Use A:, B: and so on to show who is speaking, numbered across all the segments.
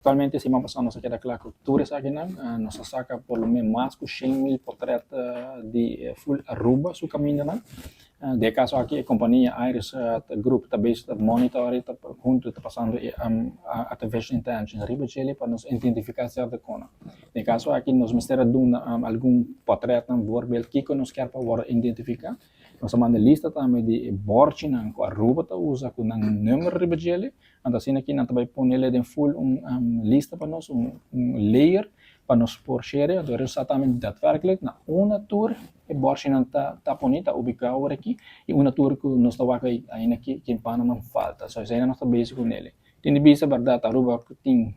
A: Aktualmente siman pasá nos a keda kla ku tur esakinan. Nos a saka por lo menos mas ku 100.000 portret di full Aruba su kamindanan. Den e kaso aki e kompania Iris Group ta bezig ta monitor i ta huntu ta pasando e artificial intelligence riba djele pa nos identifiká sierto kona. Den e kaso aki nos mester a duna algun portretnan voorbeeld kiko nos kier pa wòrdu identifiká. Nos a manda lista tambe di e bòrchinan ku Aruba ta usa ku nan number riba djele. Anto asina aki nan ta bai ponele den full un lista pa nos, un layer pa nos por share. Anto e sa tambe daadwerkelijk na unda tur e bòrchinan ta poni, ta ubiká awor aki i unda tur ku nos ta wak ainda ki pananan falta. So esei nos ta bezig ku nele. Tin di bisa bèrdat Aruba tin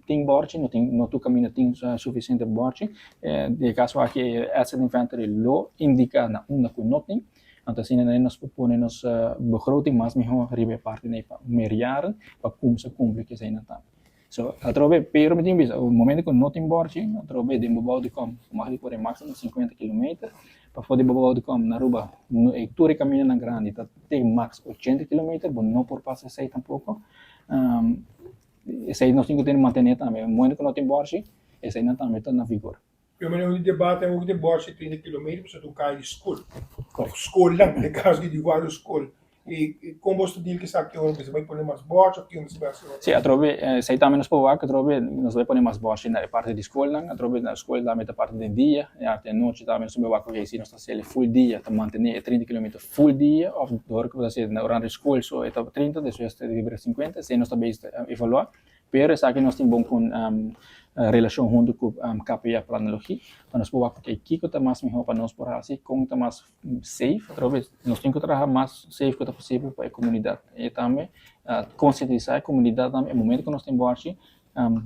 A: tin bòrchi, no tin no tur kaminda tin sufisiente bòrchi. Den e kaso aki e asset inventory lo indiká na unda ku no tin. Anto asina nos por pone nos begroting mas mihó riba e parti ei pa meerjaren pa kumsa kumpli ku eseinan tambe. So atrobe pero mi tin bisa momento ku no tin bòrchi atrobe den bobou di kòm bo mag di kore máksimo 50 kilometer pafó di bobou di kòm na Aruba tur e kamindanan grandi ta te maks 80 kilometer bo no por pasa esei tampoko. Esei nos tin ku tene mantené tambe momento ku no tin bòrchi eseinan tambe ta na vigor.
B: Pero manera un debate awor di bòrchi 30 kilometer pasobra ta un kaya di skol òf skolnan den kaso di varios skol i kon bos ta deal ku esaki ora mester bai pone mas bòrchi òf kico mester bai hasi ora?
A: Si atrobe esei tambe nos por wak atrobe nos bai pone mas bòrchi na e parti di skolnan atrobe na skol tambe ta parti den dia i arte anochi tambe nos bai wak oke si nos ta hasiel full dia ta mantene e 30 kilometer full dia òf dor ku bo ta hasi durante skol so e ta 30 despues ta bira 50 esei nos ta bezig ta evaluá. Pero esaki nos tin bon con relacion hunto cu KPA Planologie pa nos por wak oke kico ta mas miho pa nos por haci, con ta mas safe, atrobe nos tin cu traha mas safe cu ta posibel pa e comunidad y tambe concientisa e comunidad tambe e momento cu nos tin borchi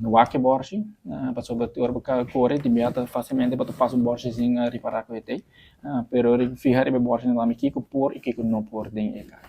A: wak e borchi pasobra ora bo core di biaha facilmente bo ta pasa un borchi sin ripara cu e t'ey pero fiha riba e borchinan tambe kico por y kico no por den e caya.